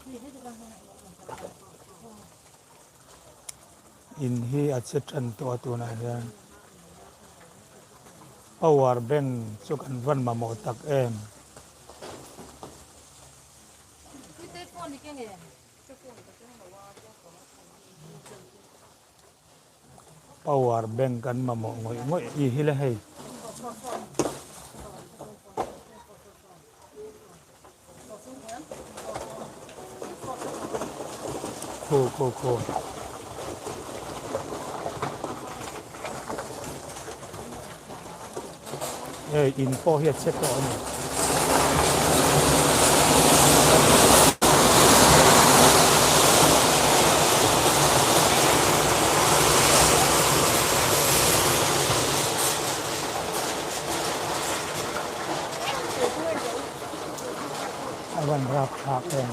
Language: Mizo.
In hi a che tan tawh a tunah hian power bank chu kan van mamawh tak em. Power bank kan mamawh ngawih ngawih i hi le hei. Khu khu khu. Hei in pawh hi a che tawh a ni. A van rap thlak em.